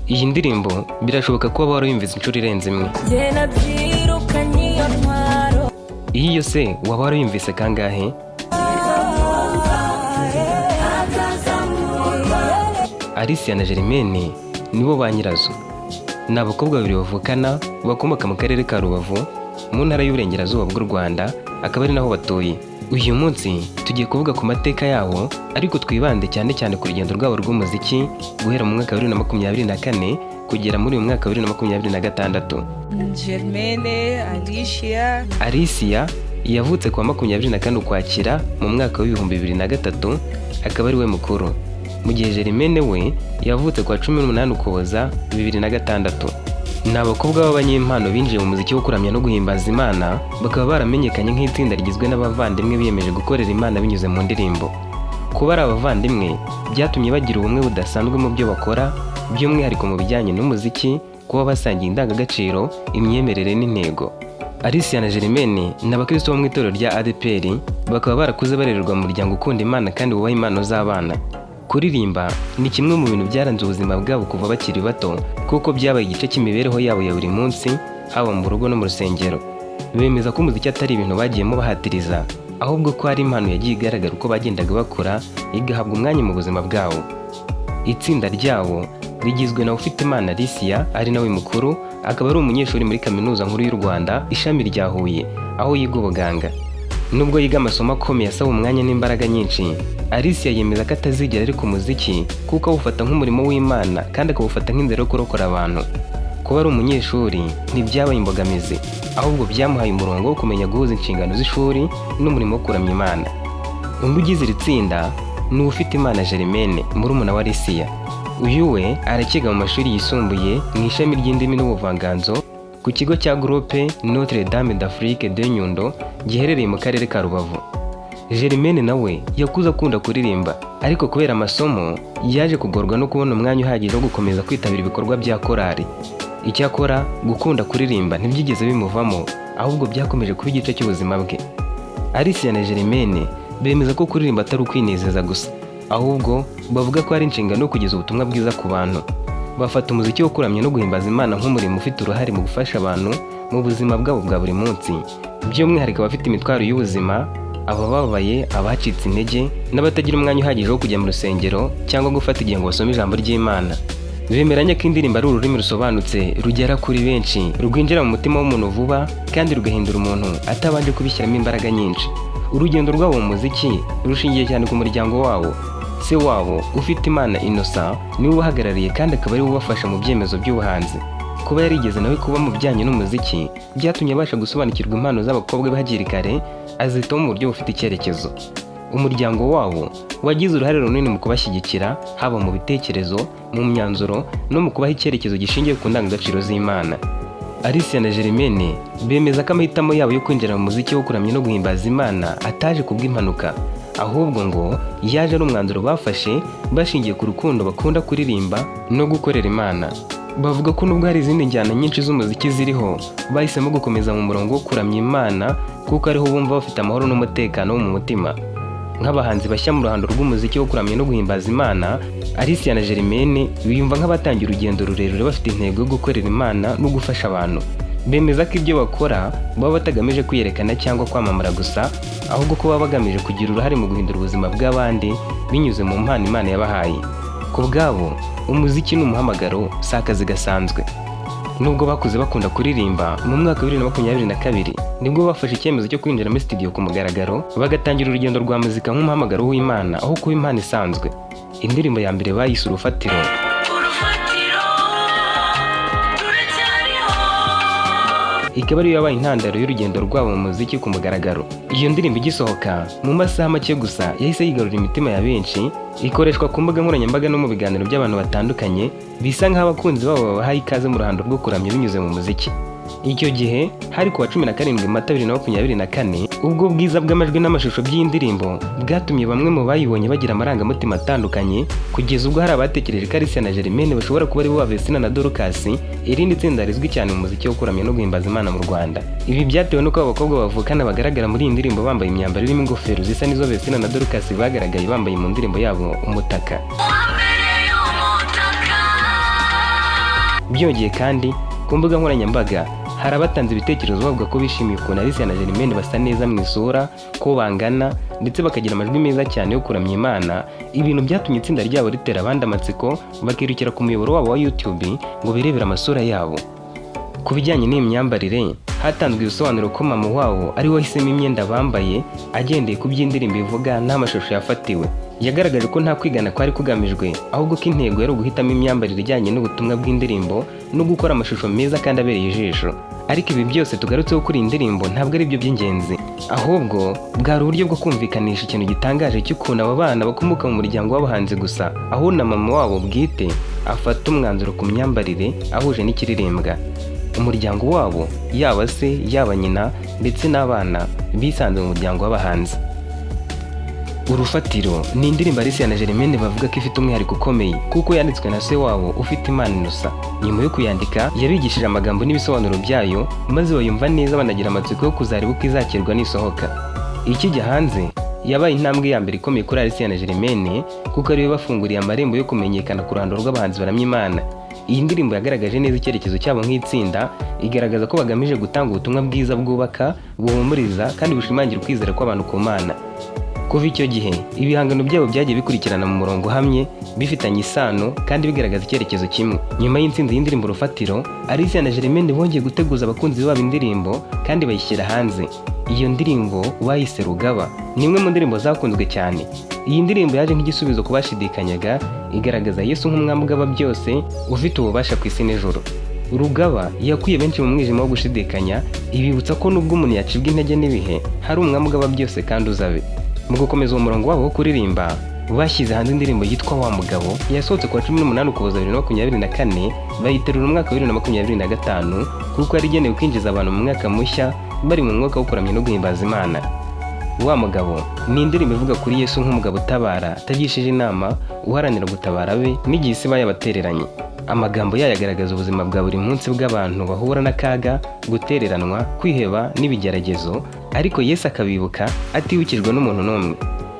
Iyi ndirimbo birashoboka kuba warayumvise inshuro irenze imwe. Jye nabyirukanye iyo ntwaro. Iyi yo se waba warayumvise kangahe? Atazamurwa. Alicia na Germaine nibo ba nyirazo. Ni abakobwa babiri bavukana, bakomoka mu karere ka Rubavu, mu ntara y'Uburengerazuba bw'u Rwanda, akaba ari naho batuye. Uyu munsi tugiye kuvuga ku mateka yabo, ariko twibande cyane cyane ku rugendo rwabo rw'umuziki guhera mu mwaka wa 2024 kugera muri uyu mwaka wa 2026. Germaine, Alicia. Alicia yavutse ku wa 24 Ukwakira mu mwaka wa 2003, akaba ari we mukuru, mu gihe Germaine we yavutse ku wa 18 Ukuboza 2006. Ni abakobwa b'abanyempano binjiye mu muziki wo kuramya no guhimbaza Imana, bakaba baramenyekanye nk'itsinda rigizwe n'abavandimwe biyemeje gukorera Imana binyuze mu ndirimbo. Kuba ari abavandimwe byatumye bagira ubumwe budasanzwe mu byo bakora, by'umwihariko mu bijyanye n'umuziki, kuba basangiye indangagaciro, imyemerere n'intego. Alicia na Germaine ni abakristo bo mu itorero rya ADEPR, bakaba barakuze barererwa mu muryango ukunda Imana kandi wubaha impano z'abana. Kuririmba ni kimwe mu bintu byaranze ubuzima bwabo kuva bakiri bato, kuko byabaye igice cy'imibereho yabo ya buri munsi, haba mu rugo no mu rusengero. Bemeza ko umuziki atari ibintu bagiyemo bahatiriza, ahubwo ko ari impano yagiye igaragara uko bagendaga bakura, igahabwa umwanya mu buzima bwabo. Itsinda ryabo rigizwe na Ufitimana Alicia, ari nawe mukuru, akaba ari umunyeshuri muri Kaminuza Nkuru y'u Rwanda, ishami rya Huye, aho yiga ubuganga. Nubwo yiga amasomo akomeye asaba umwanya n'imbaraga nyinshi, Alicia yemeza ko atazigera areka umuziki, kuko awufata nk'umurimo w'Imana kandi akawufata nk'inzira yo kurokora abantu. Kuba ari umunyeshuri ntibyabaye imbogamizi, ahubwo byamuhaye umurongo wo kumenya guhuza inshingano z'ishuri n'umurimo wo kuramya Imana. Undi ugize iri tsinda ni Ufitimana Germaine, murumuna wa Alicia. Uyu we aracyiga mu mashuri yisumbuye mu ishami ry'indimi n'ubuvanganzo ku kigo cya Groupe Notre Dame d'Afrique de Nyundo giherereye mu karere ka Rubavu. Germaine nawe yakuze akunda kuririmba, ariko kubera amasomo yaje kugorwa no kubona umwanya uhagije wo gukomeza kwitabira ibikorwa bya korali. Icyakora gukunda kuririmba ntibyigeze bimuvamo, ahubwo byakomeje kuba igice cy'ubuzima bwe. Alicia na Germaine bemeza ko kuririmba atari ukwinezeza gusa, ahubwo bavuga ko ari inshingano yo kugeza ubutumwa bwiza ku bantu. Bafata umuziki wo kuramya no guhimbaza Imana nk'umurimo ufite uruhare mu gufasha abantu mu buzima bwabo bwa buri munsi, by'umwihariko abafite imitwaro y'ubuzima, abababaye, abacitse intege n'abatagira umwanya uhagije wo kujya mu rusengero cyangwa gufata igihe ngo basome ijambo ry'Imana. Bemeranya ko indirimbo ari ururimi rusobanutse, rugera kuri benshi, rwinjira mu mutima w'umuntu vuba kandi rugahindura umuntu atabanje kubishyiramo imbaraga nyinshi. Urugendo rwabo mu muziki rushingiye cyane ku muryango wabo. Se wabo, Ufitimana Innocent, niwe ubahagarariye kandi akaba ariwe ubafasha mu byemezo by'ubuhanzi. Kuba yarigeze nawe kuba mu bijyanye n'umuziki byatumye abasha gusobanukirwa impano z'abakobwa be hakiri kare, azitaho mu buryo bufite icyerekezo. Umuryango wabo wagize uruhare runini mu kubashyigikira, haba mu bitekerezo, mu myanzuro no mu kubaha icyerekezo gishingiye ku ndangagaciro z'Imana. Alicia na Germaine bemeza ko amahitamo yabo yo kwinjira mu muziki wo kuramya no guhimbaza Imana ataje kubw'impanuka, ahubwo ngo yaje ari umwanzuro bafashe bashingiye ku rukundo bakunda kuririmba no gukorera Imana. Bavuga ko nubwo hari izindi njyana nyinshi z'umuziki ziriho, bahisemo gukomeza mu murongo wo kuramya Imana, kuko ariho bumva bafite amahoro n'umutekano wo mu mutima. Nk'abahanzi bashya mu ruhando rw'umuziki wo kuramya no guhimbaza Imana, Alicia na Germaine biyumva nk'abatangiye urugendo rurerure bafite intego yo gukorera Imana no gufasha abantu. Bemeza ko ibyo bakora baba batagamije kwiyerekana cyangwa kwamamara gusa, ahubwo ko baba bagamije kugira uruhare mu guhindura ubuzima bw'abandi binyuze mu mpano Imana yabahaye. Ku bwabo, umuziki ni umuhamagaro, si akazi gasanzwe. Nubwo bakuze bakunda kuririmba, mu mwaka wa 2022 nibwo bafashe icyemezo cyo kwinjira muri studio ku mugaragaro, bagatangira urugendo rwa muzika nk'umuhamagaro w'Imana aho kuba impano isanzwe. Indirimbo ya mbere bayise "Urufatiro". Urufatiro ruracyariho. Ikaba ariyo yabaye intandaro y'urugendo rwabo mu muziki ku mugaragaro. Iyo ndirimbo igisohoka, mu masaha make gusa yahise yigarurira imitima ya benshi, ikoreshwa ku mbuga nkoranyambaga no mu biganiro by'abantu batandukanye, bisa nk'aho abakunzi babo babahaye ikaze mu ruhando rwo kuramya binyuze mu muziki. Icyo gihe hari ku wa 17 Mata 2024. Ubwo bwiza bw'amajwi n'amashusho by'iyi ndirimbo bwatumye bamwe mu bayibonye bagira amarangamutima atandukanye, kugeza ubwo hari abatekereje ko Alicia na Germaine bashobora kuba ari bo ba Vestine na Dorcas, irindi tsinda rizwi cyane mu muziki wo kuramya no guhimbaza Imana mu Rwanda. Ibi byatewe n'uko abo bakobwa bavukana bagaragara muri iyi ndirimbo bambaye imyambaro irimo ingofero zisa n'izo Vestine na Dorcas bagaragaye bambaye mu ndirimbo yabo "Umutaka". Wambereye umutaka. Byongeye kandi, ku mbuga nkoranyambaga hari abatanze ibitekerezo bavuga ko bishimiye ukuntu Alicia na Germaine basa neza mu isura, ko bangana ndetse bakagira amajwi meza cyane yo kuramya Imana, ibintu byatumye itsinda ryabo ritera abandi amatsiko, bakirukira ku muyoboro wabo wa YouTube ngo birebere amasura yabo. Ku bijyanye n'iyi myambarire, hatanzwe ibisobanuro ko mama wabo ari we wahisemo imyenda bambaye agendeye ku by'indirimbo ivuga n'amashusho yafatiwe. Yagaragaje ko nta kwigana kwari kugamijwe, ahubwo ko intego yari uguhitamo imyambarire ijyanye n'ubutumwa bw'indirimbo no gukora amashusho meza kandi abereye ijisho. Ariko ibi byose tugarutseho kuri iyi ndirimbo ntabwo ari byo by'ingenzi, ahubwo bwari uburyo bwo kumvikanisha ikintu gitangaje cy'ukuntu aba bana bakomoka mu muryango w'abahanzi gusa, aho na mama wabo bwite afata umwanzuro ku myambarire ahuje n'ikiririmbwa. Umuryango wabo, yaba se, yaba nyina ndetse n'abana, bisanze mu muryango w'abahanzi. Urufatiro ni indirimbo Alicia na Germaine bavuga ko ifite umwihariko ukomeye kuko yanditswe na se wabo ufite impano Innocent. Nyuma yo kuyandika, yabigishije amagambo n'ibisobanuro byayo, maze bayumva neza, banagira amatsiko yo kuzareba uko izakirwa nisohoka. Ikijya hanze yabaye intambwe ya mbere ikomeye kuri Alicia na Germaine, kuko ariwe bafunguriye amarembo yo kumenyekana ku ruhando rw'abahanzi baramya Imana. Iyi ndirimbo yagaragaje neza icyerekezo cyabo nk'itsinda, igaragaza ko bagamije gutanga ubutumwa bwiza bwubaka, buhumuriza kandi bushimangira ukwizera kw'abantu ku Mana. Kuva icyo gihe, ibihangano byabo byagiye bikurikirana mu murongo uhamye, bifitanye isano kandi bigaragaza icyerekezo kimwe. Nyuma y'intsinzi y'indirimbo Urufatiro, Alicia na Germaine bongeye guteguza abakunzi babo indirimbo kandi bayishyira hanze. Iyo ndirimbo bayise Rugaba, ni imwe mu ndirimbo zakunzwe cyane. Iyi ndirimbo yaje nk'igisubizo ku bashidikanyaga, igaragaza Yesu nk'umwami ugaba byose, ufite ububasha ku isi n'ijuru. Rugaba yakuye benshi mu mwijima wo gushidikanya, ibibutsa ko nubwo umuntu yacibwa intege n'ibihe, hari umwami ugaba byose kandi uzabe. Mu gukomeza uwo murongo wabo wo kuririmba, bashyize hanze indirimbo yitwa Wa Mugabo, yasohotse ku wa 18 Ukuboza 2024, bayiterura umwaka wa 2025 kuko yari igenewe kwinjiza abantu mu mwaka mushya bari mu mwuka wo kuramya no guhimbaza Imana. Wa Mugabo ni indirimbo ivuga kuri Yesu nk'umugabo utabara atagishije inama, uharanira gutabara abe n'igihe isi iba yabatereranye. Amagambo yayo agaragaza ubuzima bwa buri munsi bw'abantu bahura n'akaga, gutereranwa, kwiheba n'ibigeragezo, ariko Yesu akabibuka atibukijwe n'umuntu n'umwe.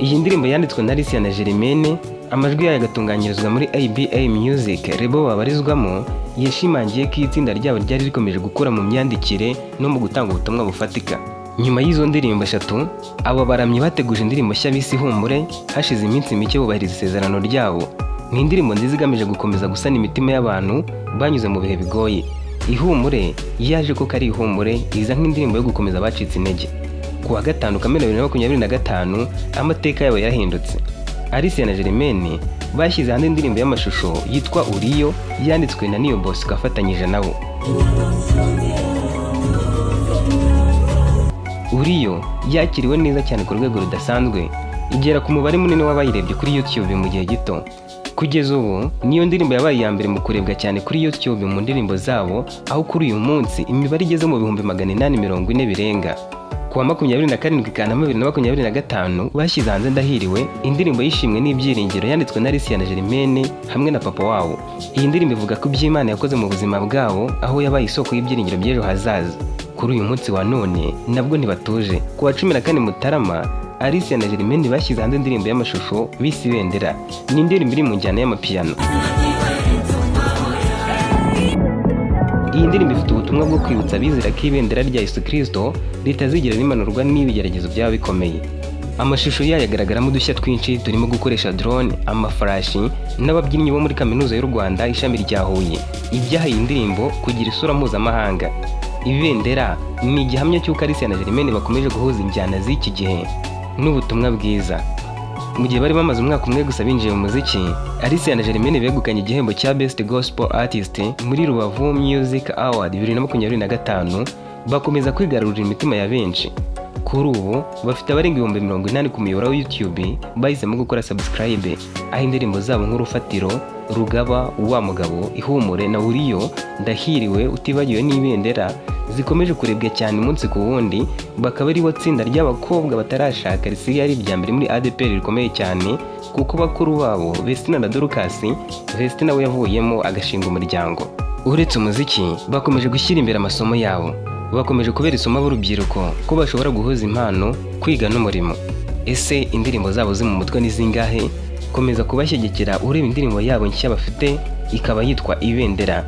Iyi ndirimbo yanditswe na Alicia na Germaine, amajwi yayo agatunganyirizwa muri ABA Music, label babarizwamo. Yashimangiye ko itsinda ryabo ryari rikomeje gukura mu myandikire no mu gutanga ubutumwa bufatika. Nyuma y'izo ndirimbo eshatu, abo baramyi bateguje indirimbo nshya bise Ihumure. Hashize iminsi mike bubahiriza isezerano ryabo. Ni indirimbo nziza igamije gukomeza gusana imitima y'abantu banyuze mu bihe bigoye. Ihumure yaje koko ari ihumure, iza nk'indirimbo yo gukomeza abacitse intege. Ku wa gatanu Kamena 2025, amateka yabo yarahindutse. Alicia na Germaine bashyize hanze indirimbo y'amashusho yitwa Uriyo, yanditswe na Niyo Bosco afatanyije nabo. Uriyo yakiriwe neza cyane ku rwego rudasanzwe, igera ku mubare munini w'abayirebye kuri YouTube mu gihe gito. Kugeza ubu niyo ndirimbo yabaye iya mbere mu kurebwa cyane kuri YouTube mu ndirimbo zabo, aho kuri uyu munsi imibare igeze mu 840,000 birenga. Ku wa 27 Kanama 2025, bashyize hanze Ndahiriwe, indirimbo y'ishimwe n'ibyiringiro yanditswe na Alicia na Germaine hamwe na papa wabo. Iyi ndirimbo ivuga ko iby'Imana yakoze mu buzima bwabo, aho yabaye isoko y'ibyiringiro by'ejo hazaza. Kuri uyu munsi wa none nabwo ntibatuje. Ku wa 14 Mutarama, Alicia na Germaine bashyize hanze indirimbo y'amashusho bise Ibendera. Ni indirimbo iri mu njyana y'amapiyano. Iyi ndirimbo ifite ubutumwa bwo kwibutsa abizera ko ibendera rya Yesu Kristo ritazigera rimanurwa n'ibigeragezo byaba bikomeye. Amashusho yayo agaragaramo udushya twinshi turimo gukoresha drone, amafarashi n'ababyinnyi bo muri Kaminuza y'u Rwanda ishami rya Huye, ibyahaye iyi ndirimbo kugira isura mpuzamahanga. Ibendera ni igihamya cy'uko Alicia na Germaine bakomeje guhuza injyana z'iki gihe n'ubutumwa bwiza. Mu gihe bari bamaze umwaka umwe gusa binjiye mu muziki, Alicia na Germaine begukanye igihembo cya Best Gospel Artist muri Rubavu Music Award 2025, bakomeza kwigarurira imitima ya benshi. Kuri ubu bafite abarenga 80,000 ku muyoboro wa YouTube bahisemo gukora subscribe, aho indirimbo zabo nk'Urufatiro, Rugaba, Wa Mugabo, Ihumure na Uriyo, Ndahiriwe, utibagiwe n'Ibendera, zikomeje kurebwa cyane umunsi ku wundi, bakaba ari bo tsinda ry'abakobwa batarashaka risigaye ari irya mbere muri ADEPR rikomeye cyane, kuko bakuru babo Vestina na Dorcas, Vestina we yavuyemo agashinga umuryango. Uretse umuziki, bakomeje gushyira imbere amasomo yabo. Bakomeje kubera isomo ab'urubyiruko ko bashobora guhuza impano, kwiga n'umurimo. Ese indirimbo zabo zo mu mutwe ni zingahe? Komeza kubashyigikira ureba indirimbo yabo nshya bafite, ikaba yitwa Ibendera.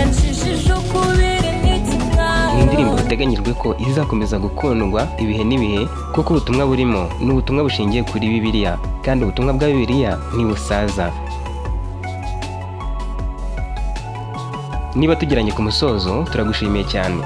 Yancishije ukubiri n'ikimwaro. Ni indirimbo biteganyijwe ko izakomeza gukundwa ibihe n'ibihe, kuko ubutumwa burimo ni ubutumwa bushingiye kuri Bibiliya, kandi ubutumwa bwa Bibiliya ntibusaza. Niba tugeranye ku musozo, turagushimiye cyane.